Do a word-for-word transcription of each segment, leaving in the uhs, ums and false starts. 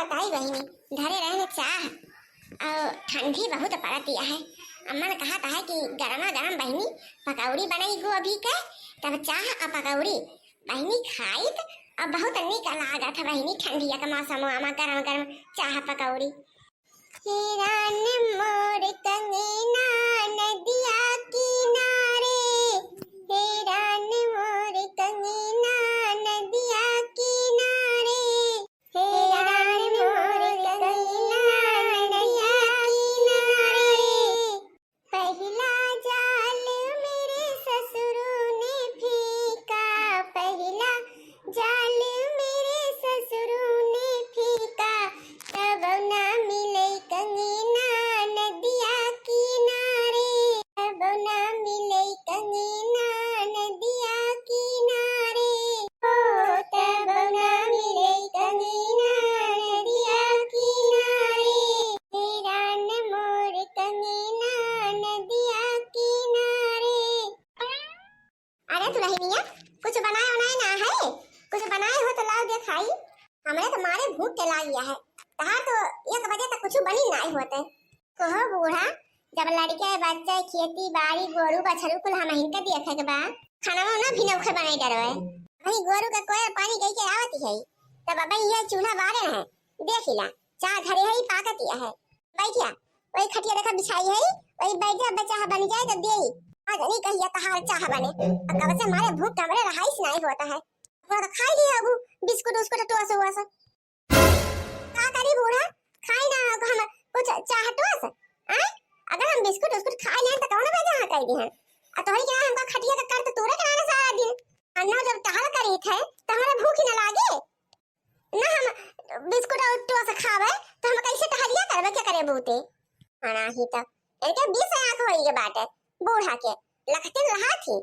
बताई बहिनी, धरे रहन चाह, अउ ठंडी बहुत पड़त है। अम्मा ने कहा था कि गरमा गरम बहिनी पकौड़ी बनाई गोभी के, तब चाह अउ पकौड़ी बहिनी खाइत, अउ बहुत नीक लागत है बहिनी, ठंडिया के मौसम में गरम गरम चाह पकौड़ी। हे रान मोर कंगना नदिया किनारे, हे रान मोर कंगना नदिया किनारे, हे रान मोर कंगना नदिया किनारे। पहला जाल मेरे ससुरों ने फेंका, पहला जाल मेरे ससुरों ने फेंका, तब ना मिले कंगना नदिया किनारे, तब ना मिले कंगना नदिया किनारे, ओ तब ना मिले कंगना नदिया किनारे, हे रान मोर कंगना नदिया किनारे। अरे दुलहिनिया, कुछ बनाए उनाए ना है? कुछ बनाए हो तो लाओ देखाई। हमरे तो मारे भूख के लाग गया है। तहार तो एक बजे तक कुछ बनी नाई होते। कहो बूढ़ा, जब लड़के बच्चे खेती बाड़ी गोरू बछरू कुल हमहिन के देखे के बा, खाना वाना भी नौखे बनाई डरवे। वही गोरू के कोयर पानी कह के आवत है, तब अब ये चूल्हा बारे है, देख ला, चाह धरे है, पाकत है, बैठिया, वही खटिया देखा बिछाई है, वही बैठ जा, चाह बन जाए तो देई। आज नहीं कहिया तहार चाह बने। अब कब से मारे भूख हमरे रहाइश नहीं होता है। थोड़ा तो खाई लिया अबू बिस्कुट उस्कुट टोस वोस। का करी बूढ़ा, खाई ना हम कुछ चाह टोस? आय, अगर हम बिस्कुट उस्कुट खाई लें तो कौन बे जहाँ कह दी हैं? आ तोहरी के हमका खटिया का कर तो तूरे कराना सारा दिन। अन्ना जब टहल करी थे तो हमारा भूख ही ना लागे। ना बिस्कुट और टोस खावे, तो हम कैसे टहलिया करबे, क्या करे बूते? अनाही तो इनके बीस आँख होई के बाटे, बूढ़ा के लखते लहा थी,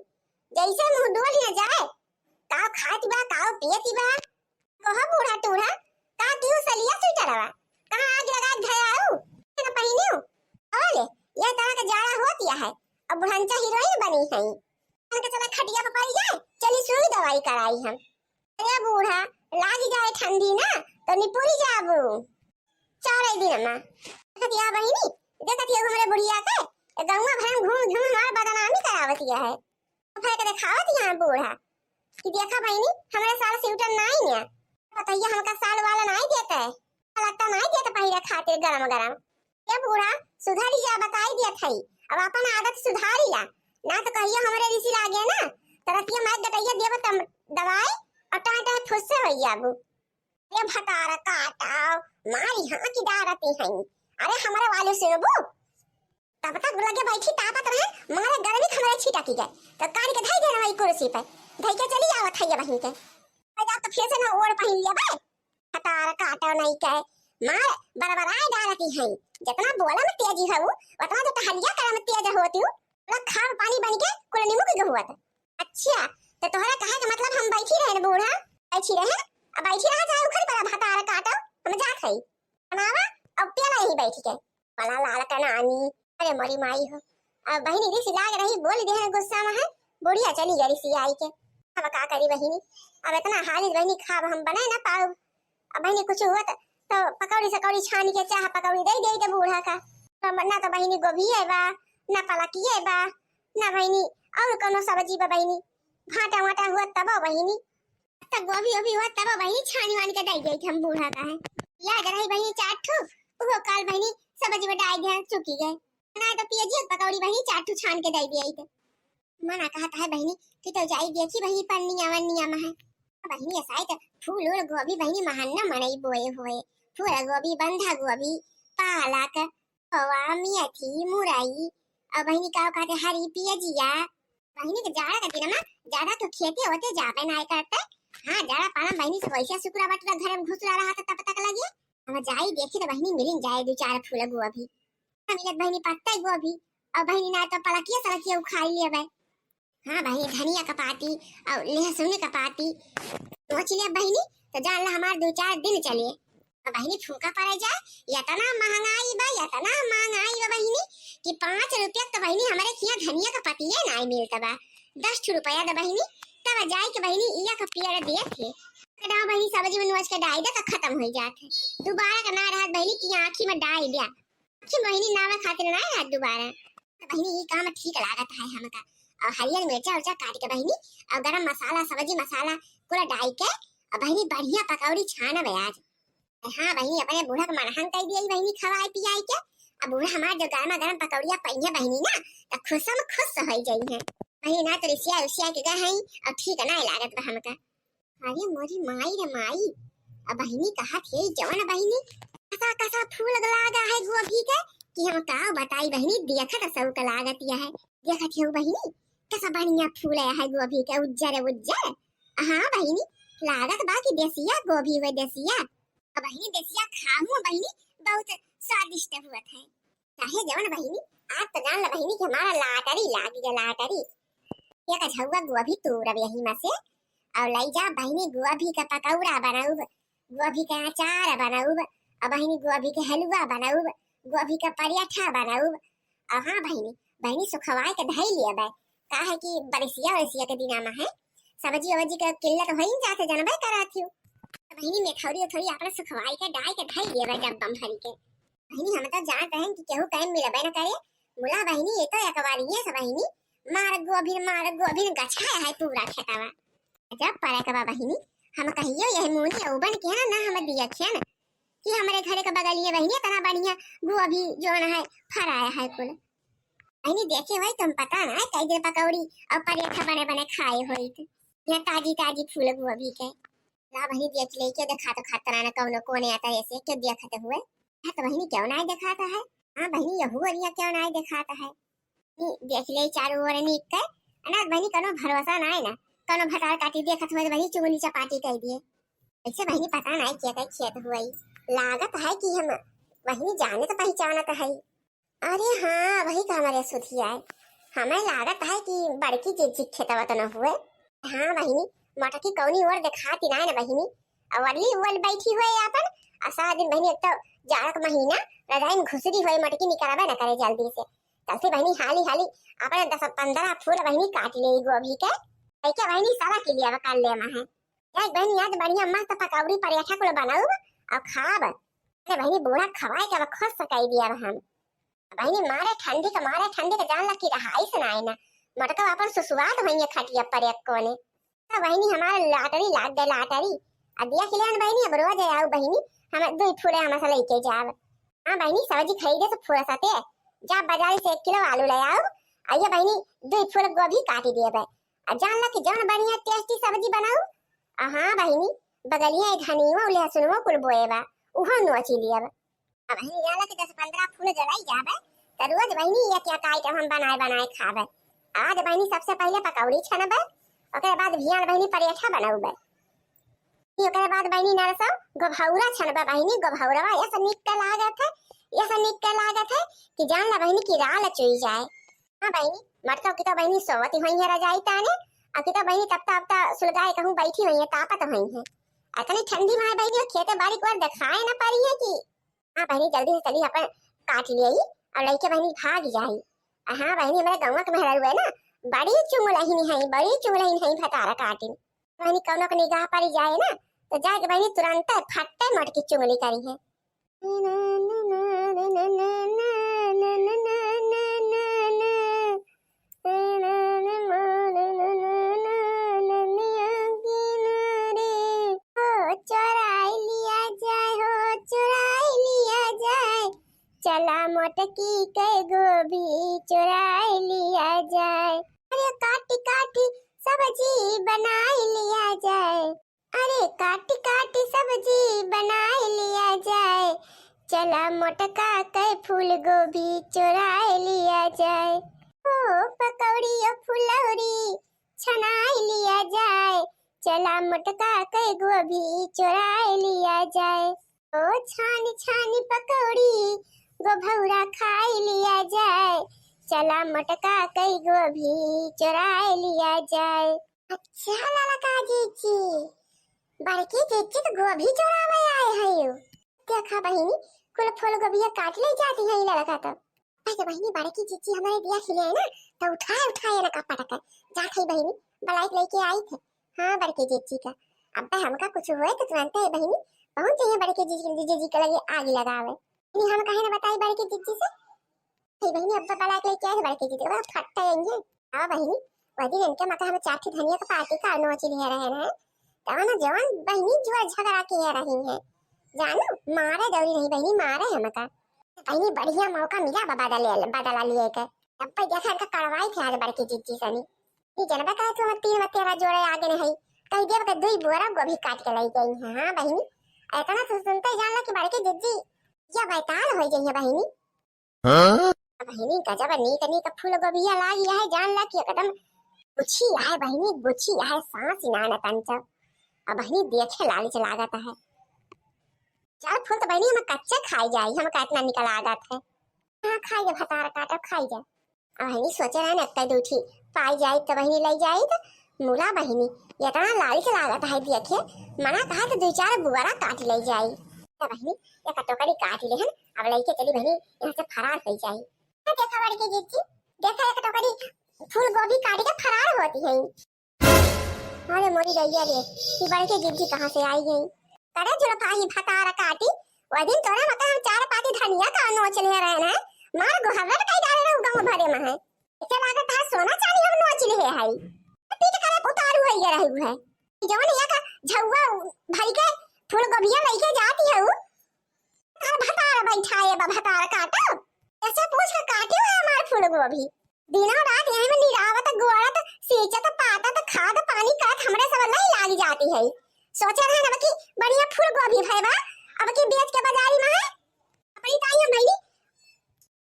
जैसे मुँह डोल न जाए, काव खाती बा, काव पियती बा। कहो बूढ़ा टूढ़ा, का क्यों सलिया स्वेटरवा, कहाँ आग लगा के धराऊ? ना पहिनियो। अरे, यह तरह का जाड़ा होती है, अब बुढ़ंचा हीरोइन बनी है। इनके चला खटिया पर पड़ जाए, चली सुई दवाई कराई हम। अरे बूढ़ा, लाग जाए ठंडी ना, तो निपुरी जाबू। चार दिन मा। देखत या बहिनी, देखत या हमरे बुढ़िया के, ए गौवा भर में घूम घूम हमार बदनामी करावत या है। फेंक देखावत या बूढ़ा। कि देखा बहिनी, हमरे साल स्वेटर नाई है। पतैया हमका साल वाला नाई देता है। लगता नाई देता पहिरे खातिर गरम गरम। ए बूढ़ा, सुधर जा, बताई दिया थई, अब अपन आदत सुधारी ला, ना तो कहियो हमरे रिसी लागे ना, तो रतिया मार गटैया देबो तब दवाई और टाँय टाँय फुस्से हो जाबू। ए भतार काटाओ, मारी हाँ की डारती हैं। अरे हमरे वाली सुनबू, तब तक लगे बैठी तापत रहे, मारे गर्मी के हमरे छिटकी गए, तो काढ़ के धई देना वही कुर्सी पे, धई के चली आवत है ये बहिन के। अब आप तो फिर से ना ओढ़ पहिन लिया बे। हतार काटो नहीं के, मार बरबराए डालती हैं। जितना बोला में तेजी हऊ, उतना तो टहलिया करे में तेज होती हूँ। पूरा खाब पानी बन के कुल निमुक गहुआ था। अच्छा, तो तोहरा कहे के मतलब हम बैठी रहे न बूढ़ा? बैठी रहे? अब बैठी रहा चाहे उखड़ पड़ा, हतार काटो, हम जात हई। बनावा, अब पेला यहीं बैठ के। बला लाल का नानी, अरे मोरी माई हो। अब बहिनी रिस लाग रही, बोल दे गुस्सा में है, बुढ़िया चली गई रिसी आई के। अब का करी बहिनी, अब इतना हालिस बहिनी खाब हम बनाए ना पाऊ। अब बहिनी कुछ हुआ तो, तो पकौड़ी सकौड़ी छान के चाह पकौड़ी दे दे के बूढ़ा का। तो ना तो बहिनी गोभी है बा, ना पलकी है बा, ना बहिनी और कोनो सब्जी बा बहिनी, भाटा वाटा हुआ तब बहिनी। तो गोभी ओभी हुआ तब बहिनी छानी वानी के दे दे हम बूढ़ा का है। लाग रही बहिनी चार ठू, वो काल बहिनी सब्जी में डाल दिया, चुकी गए। ना तो पियजी पकौड़ी बहिनी चार ठू छान के दे दिया इधर। मना कहत है बहिनी कि तो जाई देखी बहिनी पन्निया वन्निया में है। बहिनी ऐसा है तो फूल और गोभी बहिनी महाना मनई बोए हुए। फूल गोभी, बंधा गोभी, पालक, खोवा, मेथी, मुरई, और बहिनी का कहते हरी पियजिया। बहिनी के जाड़ा के दिन में ज्यादा तो खेते होते जाबे ना करते। हाँ, जाड़ा पाला बहिनी से वैसे सुकुरा बटुरा घर में घुसरा रहा था तब तक लगे। हम जाई देखी तो बहिनी मिलिन जाए दो चार फूल गोभी। मिलत बहिनी पत्ता गोभी, और बहिनी ना तो पलकिया सलकिया उखाड़ लिया बे। हाँ बहिनी, धनिया का पाती और लहसुन का पाती नोच लिया बहिनी, तो जान ला हमार दो चार दिन चले। और बहिनी फूका पड़ जाए, इतना महंगाई बा, इतना महंगाई बा बहिनी, कि पाँच रुपया तो बहिनी हमारे किया धनिया का पतिये नाई मिलता बा। दस ठो रुपया द बहिनी, तब जाए के बहिनी इया का पेड़ दिए थे। डाव बहिनी, सब्जी में नोच के डाइ दे तो खतम होइ जात है। दुबारा का ना रहत बहिनी कि आँखी में डाइ द्या। आँखी में बहिनी नावे खातिर ना रहत दुबारा। तो बहिनी ई काम ठीक लागत है हमका। और हरियर मिर्चा उर्चा काट के बहिनी, और गरम मसाला, सब्जी मसाला कुल डाइ के, और बहिनी बढ़िया पकौड़ी छानब आज। हाँ बहिनी, अपने बूढ़ा के मनहन कइ दिया बहिनी खवाए पियाए के। अब बूढ़ा हमार जो गरमा गरम पकौड़िया पइहे बहिनी ना, तो खुशम खुश होइ जइहे। बहिनी ना तो रिसिया उसिया के गए हैं, और ठीक ना लागत बा हमका। अरे मोरी माई रे माई, अब बहिनी कहत है जवन बहिनी, कसा कसा फूल लागा है गोभी के, कि हम का बताई बहिनी, देखत सौक लागत या है। देखत है बहिनी, कसा बढ़िया फूल आया है गोभी के, उज्जर उज्जर। हाँ बहिनी, लागत बा कि देसिया गोभी हुए, देसिया। अब बहिनी देसिया खाहूँ बहिनी, बहुत स्वादिष्ट हुआ है। चाहे जवन बहिनी, आज तो जान ल बहिनी कि हमारा लाटरी लाग गया, लाटरी। एक झउआ गोभी तोड़ब यही में से, और लई जा बहिनी गोभी का पकौड़ा बनाउब, गोभी का अचार बनाउब, और बहिनी गोभी के हलवा बनाउब, गोभी का पराठा बनाउब। और हाँ बहिनी, बहिनी सुखवाए के धई लिया बे, काहे कि बरसिया वरसिया के दिना में है, सब्जी वब्जी के किल्लत होई जात है, जानबे करा थियो। तो बहिनी मेथौरी उथौरी अपना सुखवाए के डाइ के धई लिया बे डब्बा में भरी के। बहिनी, हम तो जानत हन कि केहू कहीं मिलबे न करे। मुला बहिनी, ये तो एक बार ये से बहिनी, मार गोभिन, मार गोभिन गछाया है पूरा खेतवा। जब परक बा बहिनी, हम कहियो यही मुनी औबन के ना, ना हम दिया खेन कि हमरे घरे के बगलिए बहिनी इतना बढ़िया गोभी जोन है फराया है कुल। बहिनी देखे भाई, तुम पता ना है कई दिन पकौड़ी और पराठा बने बने खाए होइत। यह ताजी ताजी फूल गोभी के। ला बहिनी देख ले, क्यों देखा तो खात ना, ना कौनो कोने आता ऐसे, क्यों देखत हुए? हाँ तो बहिनी क्यों ना देखाता है? हाँ बहिनी, यहू ओरिया क्यों ना देखाता है? नी देख ले चारों ओर नीक के, अनाथ बहिनी कौनो भरोसा ना है ना, कौनो भतार काटी देखत हुए तो बहिनी चुगली चपाटी कह दिए। ऐसे बहिनी पता ना है क्या कहीं खेत हुए, लागत है कि हम बहिनी जाने तो पहचानत है। अरे हाँ, वही का हमारे सुधिया है। हमें लागत है कि बड़की जिज्जी खेतवा तो न हुए। हाँ बहिनी, मटकी कौनी ओर देखाती ना है ना बहिनी। अवली उवल बैठी हुए आपन, आ सारा दिन बहिनी एक तो जाड़क महीना रजाई में घुसरी हुए, मटकी निकलबे न करे जल्दी से। तब से बहिनी हाली हाली अपने दस पन्द्रह फूल बहिनी काट ले गोभी के। ऐके बहिनी सारा के लिए कर ले है। एक बहिनी आज बढ़िया मस्त पकौड़ी पराठा कुल बनाउब और खाब। अरे बहिनी बूढ़ा खवाए के अब खुश कई दिया हम। बहिनी मारे ठंडी के, मारे ठंडी के जान ला कि रहाई से ना आई ना। मटका अपन सुसुआत भइया खटिया पर एक कोने। तो बहिनी हमारे लाटरी लाग गए, लाटरी। अब दिया खिले बहिनी, अब रोज आओ बहिनी, हम दुई फूले हम से लेके जाब। हाँ बहिनी, सब्जी खरीदे से फुर्सते, जा बाजार से एक किलो आलू ले आओ, आ ये बहिनी दुई फूल गोभी काटी दिए बे। आ जान ला कि जौन बढ़िया टेस्टी सब्जी बनाओ। आ हाँ बहिनी, बगलिया धनिया लहसुनवा कुल बोए बा, उहो नोची लियब। अब बहिनी, यहाँ लगे दस पन्द्रह फूल जलाई जाबे, त रोज बहिनी एक एक आइटम हम बनाए बनाए खाबे। आज बहिनी सबसे पहिले पकौड़ी छनबे, ओकरे बाद भियान बहिनी परेठा बनौबे। फिर ओकरे बाद बहिनी नरसो गोभौरा छनबे बहिनी, गोभौरवा ऐसा निक के लागत है, ऐसा निक के लागत है कि जान ला बहिनी कि राल चुई जाए। हाँ बहिनी, मटका की तो बहिनी सोवती हुई है रजाई ताने, आ की तो बहिनी तब तब ता सुलगाए कहूँ बैठी हुई है, तापत हुई है। इतनी ठंडी में बहिनी खेते बाड़ी को देखाए ना पा रही है कि हाँ बहिनी, जल्दी से चली अपन काट लियाई और लइके बहिनी भाग जाई। आ हाँ बहिनी, हमारे गौवा के मेहरारू है ना, बड़ी चुंगलहिन है, बड़ी चुंगलहिन है भतारा काटिन। बहिनी कौनो के निगाह पड़ी जाए ना, तो जाके बहिनी तुरंत फट्टे मटकी चुंगली करी है। हो चोराई लिया जाए, हो चोराई लिया जाए, चला मोटकी के गोभी चोराई लिया जाए। अरे काटी काटी सब्जी बनाई लिया जाए, अरे काटी काटी सब्जी बनाई लिया जाए, चला मोटका के फूल गोभी चोराई लिया जाए। ओ पकौड़ी ओ फुलौरी छनाई लिया जाए, चला मोटका के गोभी चोराई लिया जाए। ओ छानी छानी पकौड़ी गोभौरा खाई लिया जाए, चला मोटका के गोभी चोराई लिया जाए। अच्छा ललका जीजी, बड़की जीजी तो गोभी चोरावे आए हैं। देखा बहिनी, कुल फूल गोभिया काट ले जाती है ललका तो। अरे बहिनी, बड़की जीजी हमारे दिया खिले है ना, तो उठाए उठाए ना का पटक जात है बहिनी, बलाइत लेके आई थे। हाँ बड़की जीजी का, अब हमका कुछ होए तो तुरंते बहिनी पहुँच जाइए बड़की जिज्जी, जिज्जी के लगे आग लगावे। बहिनी हम काहे न बताई बड़की जिज्जी से? हे बहिनी, अब्बा बलाय के लेके आए बड़की जिज्जी, ओकरा फट्टा आएंगे। हाँ बहिनी, वह दिन इनके मका हम चार ठे धनिया का पाती का नोच लिए रहे हैं। तब ना जवान बहिनी जुआ झगड़ा किए रही हैं। जानो, मारे दौरी नहीं बहिनी, मारे हमका। बहिनी, बढ़िया मौका मिला बा बदले, बदला लिए के। अब्बा देखा इनका कड़वाई थे आज बड़की जिज्जी सनी। ये जनबे करे तू हम तीन में तेरह जोड़े आगे नहीं। कही देब के दुई बोरा गोभी काट के लाई गई है। हाँ बहिनी, इतना तो सुनते ही जान ला कि बड़की जिज्जी या बैताल हो गई है बहिनी। हाँ? बहिनी, गजब नीक नीक फूल गोभिया लागी है, जान ला कि एकदम गुछी आहे बहिनी, गुछी आहे, सांस ही ना न तंचब। अब बहिनी देखे लालच लागत है। चल फूल तो बहिनी हम कच्चे खाई जाई, हमका इतना निक लागत है। हाँ, खाई जा भतार काटब, खाई जा। अब बहिनी सोचे रहे न, अत्ते दूठी पाई जाई तो बहिनी लई जाई तो मुला बहिनी, इतना लालच लागत है देखे, मना कहा तो दो चार बुआरा काट ले जाई। तो बहिनी, एक टोकरी काट लेहन, अब लेके चली बहिनी, यहाँ से फरार हो जाई। देखा बड़की जिज्जी, देखा एक टोकरी फूल गोभी काट के फरार होती है। अरे मोरी गैया रे, ये बड़की जिज्जी कहाँ से आई गई? अरे जुड़फाही भतार काटी, वो दिन तोरे मका हम चार पाती धनिया का नोच ले रहे हैं, मार गोहरट कई डाले रहू गाँव भरे में है। इसे लागत है सोना चांदी हम नोच ले है। पीट करे उतारू है ये रहू है। जवन एक झउआ भई के फूल गोभिया लइके जाती है, तार भतार बैठाए बा, भतार काटब। ऐसे पूछ के काटियो है हमार फूल गोभी। दिनों रात यही में निरावत, गोड़त, सींचत, पातत, खाद पानी करत हमरे सब नहीं लाग जाती है। सोचे रहे अब की बढ़िया फूल गोभी भय बा, अब की बेच के बाजारी में है, अपनी ताई हम बहिनी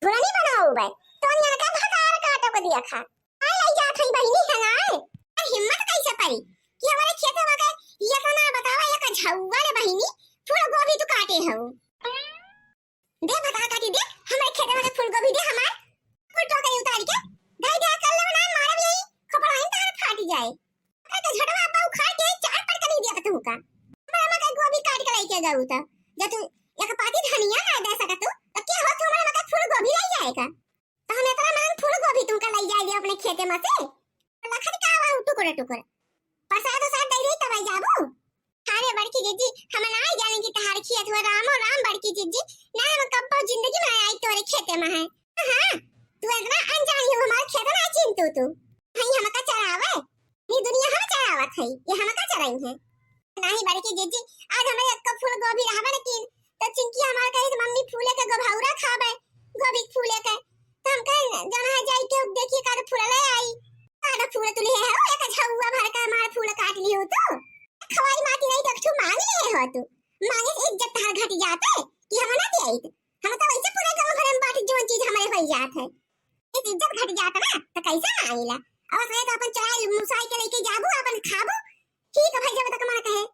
घुरनी बनाओ बे। तो नियन का भतार काटो को दिया खा। आई लाई जात है बहिनी है ना? अरे हिम्मत कैसे पड़ी कि हमारे खेत में के ये तो ना बतावा, एक झउआ रे बहिनी फूल गोभी तू काटे हो। दे भतार काटी दे, हमारे खेत में के फूल गोभी दे हमार। फूल टोकरी उतार के धाई धाई कर ले ना, मारब यही खपड़ाइन तार फाट जाए। अरे तो झटवा अब्बा उखाड़ के चार पर करी दिया तू का। हमारा मकई गोभी काट के लेके गऊ त जब तू एक पाती धनिया ना दे सकत तू, तो क्या हो तू हमारा मकई फूल गोभी ले जाएगा? तो हम इतना महंग फूल गोभी तुमका ले जाए अपने खेते में से? लखन का आवा टुकड़े टुकड़े। प्रसाद उसाद दे रही तब आई जाबू। अरे बड़की जिज्जी, हम ना जाने की तहार खेत हुआ रामो राम बड़की जिज्जी, ना हम कब्बो जिंदगी में आई तोरे खेते में है। हाँ, तू इतना अनजानी हो हमारे खेत ना चिंतू तू। भाई हमका चरावे, ये दुनिया हम चरावत है, ये हमका चराई है। नहीं बड़की जिज्जी, आज हमारे एक फूल गोभी रहबे न की, तो चिंकी हमार कही तो मम्मी फूले के गोभौरा खाबे, गोभी फूले के। तो हम कहे, "जहाँ जाई के देखिए, का तो फूल ले आई।" का तो फूल तू ले हो, एक झउआ भर का हमार फूल काट लियो तू। खवाई माटी नहीं तो एक ठू मांग ले हो तू। मांगे से इज्जत तहार घट जाते कि हम ना दे आई। हम तो वैसे पूरे गाँव भर में बाटी जौन चीज हमारे हो जात है। इस इज्जत घट जात ना, तो कैसे मांगेला? और उसने तो अपन चुराई मुसाई के लेके जाबू, अपन खाबू। ठीक है भाई, जब तक मन कहे।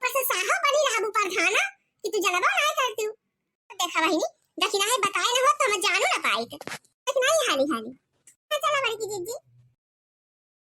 पर से साहो बनी रहबू प्रधाना कि तू जनबो ना करतू। देखा बहिनी, दखिना है बताए ना हो तो हम जानू ना पाइत। दखिना ही हाली हाली। हाँ, चला बड़की जिज्जी।